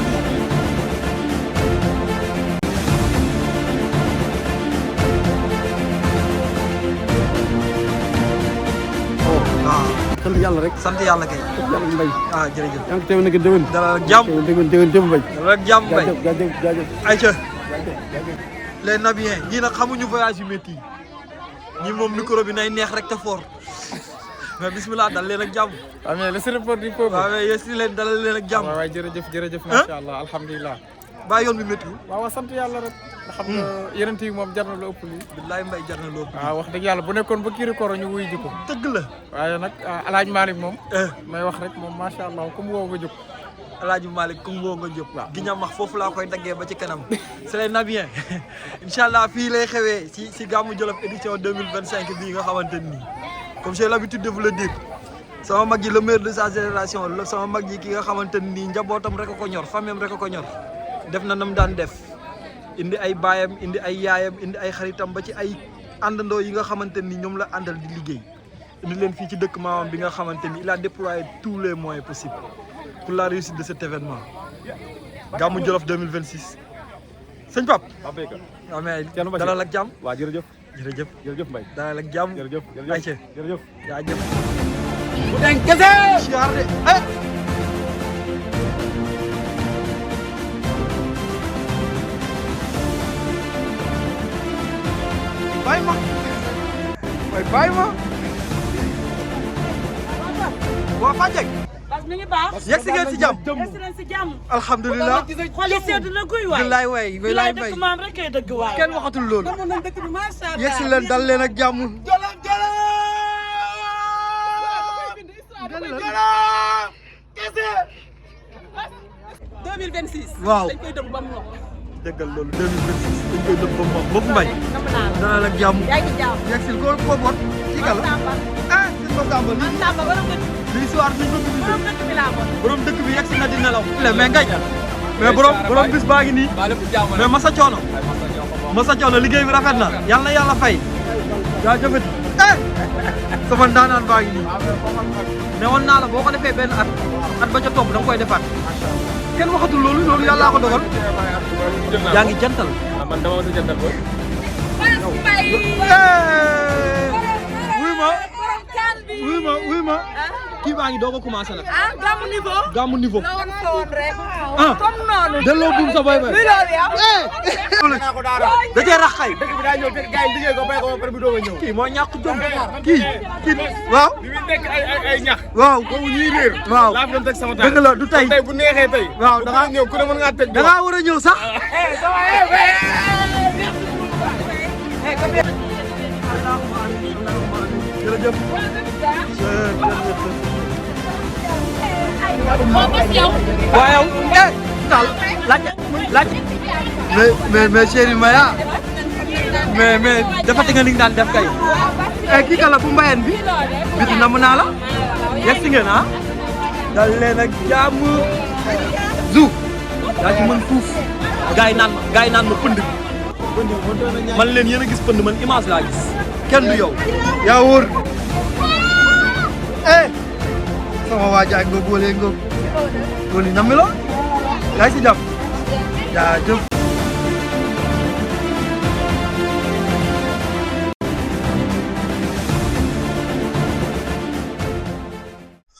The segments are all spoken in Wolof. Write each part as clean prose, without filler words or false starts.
bienvenue. sant yàlla rek. sant yàlla kay. sant yàlla Mbaye. ah jërëjëf. yaa ngi teew nag déwén. dalal ak jàmm déwén Mbaye. dalal ak jàmm Mbaye. jaajëf. ayca. les Nabiens ñii nag xamuñu voyage yu métti yi ñii moom micro bi nay neex rek te fort mais bismillah dal leen ak jàmm. waaw mais le report du peuple. waaw mais yéen si leen dalal leen ak jàmm. waaw waay jërëjëf macha allah alhamdulilah. baa yoon bi méttiwul. waaw sant yàlla rek. nga xam nga yeneen yi moom jar na lu ëpp lii. billaay Mbaye jar na lu ëpp. waaw wax dëgg yàlla bu nekkoon ba kii koro ñu wuy ji ko. dëgg la. waaye nag El Hadj Malick moom. may wax rek moom macha allah ku mu woo nga jóg. El Hadj Malick ku mu woo nga jóg. waaw gi ñam wax foofu laa koy daggee ba ci kanam. c'est les Nabiens incha allah fii lay xewee si Gamou Jolof édition 2025 bii nga xamante ni comme j'ai l'habitude de vous le dire. sama mag yi le meilleur de sa génération sama mag yi ki nga xamante ni njabootam rek a ko ñor famem rek a ko ñor def na nam daan def indi ay baayam indi ay yaayam indi ay xaritam ba ci ay àndandoo yi nga xamante ni ñoom la àndal di liggéey indi leen fii ci dëkk maamam bi nga xamante ni il a déployé tous les moyens possibles pour la réussite de cet événement Gamou Jolof 2026 sëñ Pape. waaw mais dalal ak jàmm. waaw jërëjëf Mbaye. dalal ak jàmm. ayca jërëjëf. jaajëf. bu den kese. siyaar de bàyyi ma bàyyi ma waa Fadjeg bas mi ngi baax. yegg si ngeen si jàmm. yegg si nañ si jàmm. alhamdulilah. xol yi sedd na guy waay. bilaay waay bilaay dëkk maam rek kay dëgg waay. kenn waxatul loolu. dama nañ dëkk bi macha allah. yegg si leen dal leen ak jàmm. Jolof kese. 2026. waaw dañ koy dëbb ba mu nokk. dëggal loolu 2026 dañ koy dëbb ba mu bopp Mbaye. dalal ak jàmm. yaa ngi jàmm. yegg si koo boot. kii kala ah sëñ Ba Samba lii. Samba borom dëkk lii soir bi ñu ko borom dëkk bi laa bon. borom dëkk bi yegg si na di nelaw. mais ngañ mais borom bis baa ngi nii. mais Massa Coono. Massa Coono liggéey bi rafet na. yal na yàlla fay. yaa jëfati. sama ndaanaan baa ngi nii. ne woon naa la boo ko defee benn at ba ca topp da nga koy defaat. kenn waxatul loolu yàllaa ko dogal. yaa ngi jantal. man dama sa jantal ba. wuy ma kii baa ngi doog a commencé nag. ah Gamou niveau. Gamou niveau. la woon fa woon rek. ah comme noonu. delloo buum sa boy boy. luy loolu yow. da cee rax xay. dëkk bi daa ñëw fekk gars yi liggéey ko bay ko ba pare bu doog a ñëw. kii moo ñàkk jom kii waaw. bi muy nekk ay ñax. waaw boobu ñuy réer. waaw laa fi doon teg sama dëgg la du tey. tey bu neexee tey. waaw da ngaa ñëw ku ne mën ngaa teg. da ngaa war a ñëw sax. jërëjëf. waaw yow daal laaj mais chéri Maya mais defati nga li nga daan def kay. kii kala bu mbayeen bi biti namm naa la yegg si ngeen ah. dal leen ak jàmm. Zou yaa ci mën fuuf. gars yi naan ma pënd bi. man leen yéen a gis pënd man image laa gis. kenn du yow. yaa wóor. sama waa jaay nga góolee nga góoli nammi la. yaa ngi si jàmm. jaajëf.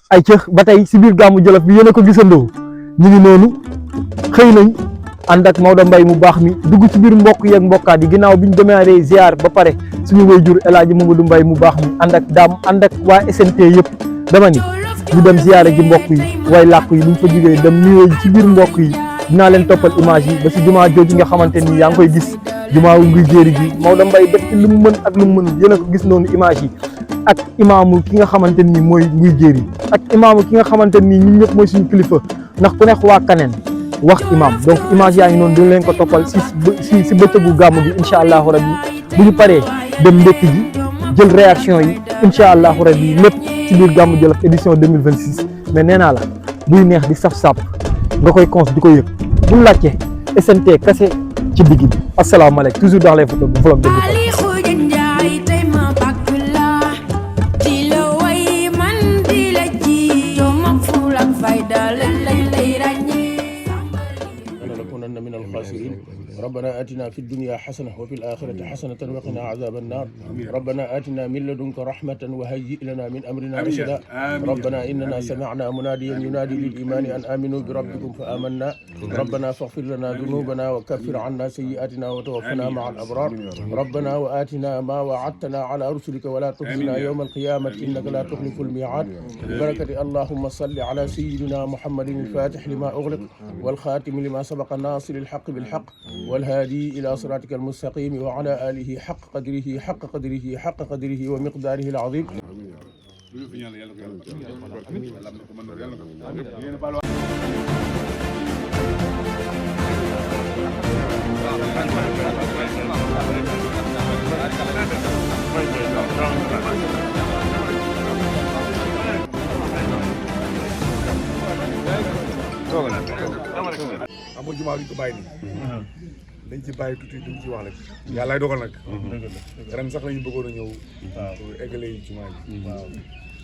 ay cëx ba tey si biir Gamou Jolof bi yéen a ko gisandoo ñu ngi noonu xëy nañ ànd ak Maodo Mbaye mu baax mi dugg ci biir mbokk yeeg mbokkaat yi ginnaaw bi ñu démarré ziar ba pare suñu waajur El Hadj Mamadou Mbaye mu baax mi ànd ak daam ànd ak waa SNT yëpp dama ni ñu dem ziare ji mbokk yi way làkk yi bu ñu fa jógee dem nuyoo ji ci biir mbokk yi dinaa leen toppal image yi ba si jumaa jooju nga xamante ni yaa ngi koy gis jumaa wu nguy jéeri ji Maodo Mbaye def ci lu mu mën ak lu mu mënul yéen a ko gis noonu image yi ak imaamu ki nga xamante ni mooy nguy jéeri ak imaamu ki nga xamante ni ñun ñëpp mooy suñu kilifa ndax ku nekk waa kaneen wax imam donc image yaa ngi noonu dina leen ko toppal si bëccëgu gàmmu gi incha allahu rabbi bu ñu paree dem ndékki ji jël réaction yi incha allahu rabbi lépp ci biir Gamou Jolof édition 2026 mais nee naa la buy neex di saf-sap nga koy cons di ko yëg bu mu laajte SNT kase ci digg bi asalaamaaleykum toujours dans les photos bu vlog الخاسرين ربنا آتنا في الدنيا حسنة وفي الآخرة حسنة وقنا عذاب النار ربنا آتنا من لدنك رحمة وهيئ لنا من أمرنا رشدا ربنا إننا سمعنا مناديا ينادي للإيمان أن آمنوا بربكم فآمنا ربنا فاغفر لنا ذنوبنا وكفر عنا سيئاتنا وتوفنا مع الأبرار ربنا وآتنا ما وعدتنا على رسلك ولا تخزنا يوم القيامة إنك لا تخلف الميعاد ببركة اللهم صل على سيدنا محمد الفاتح لما أغلق والخاتم لما سبق الناصر الحق بالحق والهادي إلى صراطك المستقيم وعلى آله حق قدره ومقداره العظيم. amul jumaa duñ ko bàyyi nii dañ ci bàyyi tuuti duñ ci wax rek yàllaay dogal nag ren sax lañu bëggoon a ñëw pour eggale yi jumaa ji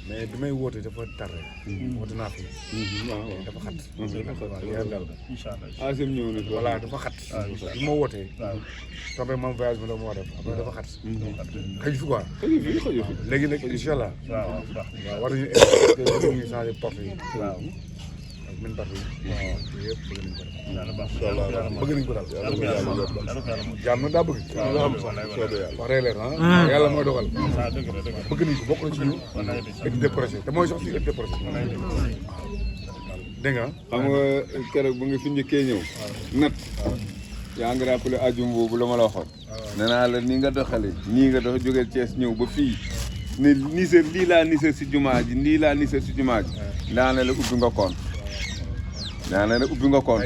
mais bi may woote dafa tardé woote naa fi dafa xat waaw yéen daal asem ñëw na voilà dafa xat bi ma wootee tombé man voyage bi la moo def après dafa xat xëy fi quoi léegi nag incha allah waaw war nañu ñu changé porte yi min parti yëpp bëgg nañ ko daal jàmm na daa bëgg wax dëgg leer yàlla mooy dogal bëgg nañ ko bokk na ci ñu étude de projet te mooy sax si étude de projet dégg nga xam nga keroog bu nga fi njëkkee ñëw nat yaa ngi rappelé ajum boobu la ma la waxoon nee naa la ni nga doxale nii nga dox jógee Thiès ñëw ba fii ne nisër lii laa nisër si jumaa ji nii laa nisër si jumaa ji ndaa ne la ubbi nga koon naa ne ubbi nga koon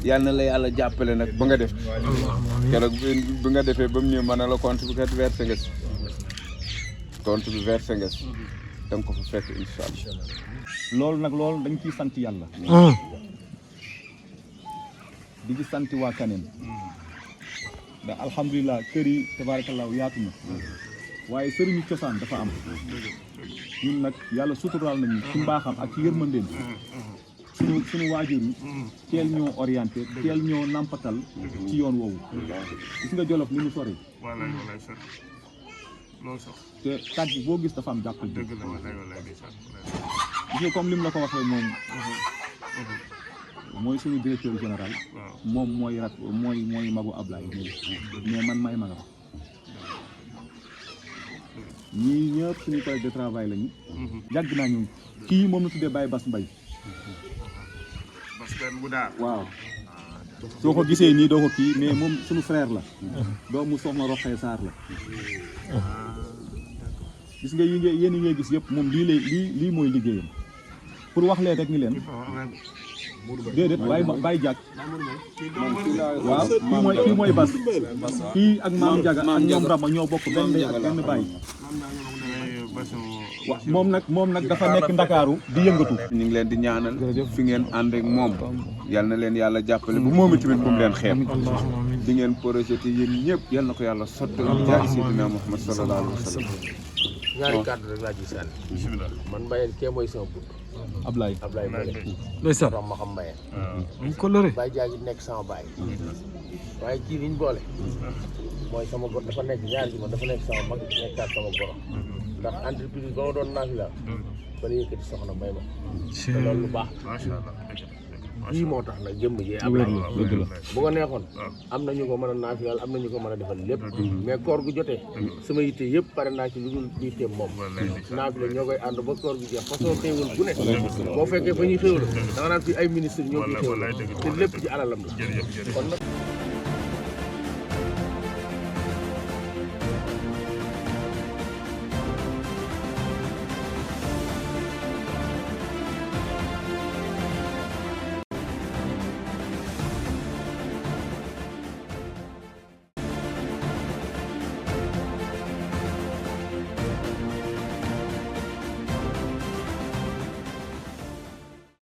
yal na la yàlla jàppale nag ba nga def keroog bi nga defee ba mu ñëw mën na la compte bi kat versé nga si compte bi versé nga si da nga ko fa fekk incha allah. loolu nag loolu dañ ciy sant yàlla di ci sant waa Kaneen ndax alhamdulilah kër yi tabaarakallaahu yaatu na waaye sëriñu cosaan dafa am ñun nag yàlla suturaal nañu ci mbaaxam ak ci yërmandeem suñu waajur yi teel ñoo orienté teel ñoo nampatal ci yoon woowu gis nga Jolof li mu sori te kat bi boo gis dafa am jàppal bi gis nga comme lim la ko waxee moom mooy suñu directeur général moom mooy rat mooy magu Ablaye mais man may magam ñii ñëpp suñu collègue de travail lañu yàgg naa ñu kii moom la tuddee Baye Bass Mbaye waaw soo ko gisee nii doo ko kii mais moom suñu frère la doomu soxna Roxee Sarr la gis nga yéen yi ngay gis yëpp moom lii mooy liggéeyam pour wax leen rek ni leen déedéet bàyyi jàkk waaw kii mooy Bass kii ak maam Njaga ak ñoom Rama ñoo bokk benn ndey ak benn bàyyi waaw moom nag dafa nekk Ndakaaru di yëngatu. ñu ngi leen di ñaanal fi ngeen ànd ak moom yal na leen yàlla jàppale bu moom itamit bu mu leen xeeb di ngeen projeté yéen ñëpp yal na ko yàlla sotti jaay Seydina Muhammad sallallahu alayhi wa sallam. ñaari kàddu rek laa ci sànni. bismillah man Mbayeen kee mooy sama bunt. Ablaye Mbayeen. ndeysaan dox ma xam Mbayeen. ñu ko lëre. Baye Diagne nekk sama baay. waaye kii liñ boole. mooy sama gor dafa nekk ñaari ji man dafa nekk sama mag nekkaat sama goro. ndax entreprise ba ma doon naafi la ba la yëkkati soxna Mbaye ma. te loolu lu baax. kii moo tax nag jëmm jee am na bu ko neexoon am na ñu ko mën a naafiyal am na ñu ko mën a defal lépp mais koor gu jotee sama yitte yëpp pare naa ci lu dul yitteem moom naafi la ñoo koy ànd ba koor gu jeex façon xéewal bu ne boo fekkee fa ñuy xéewal da nga naan fi ay ministre ñoo fi xéewal te lépp ci alalam la kon nag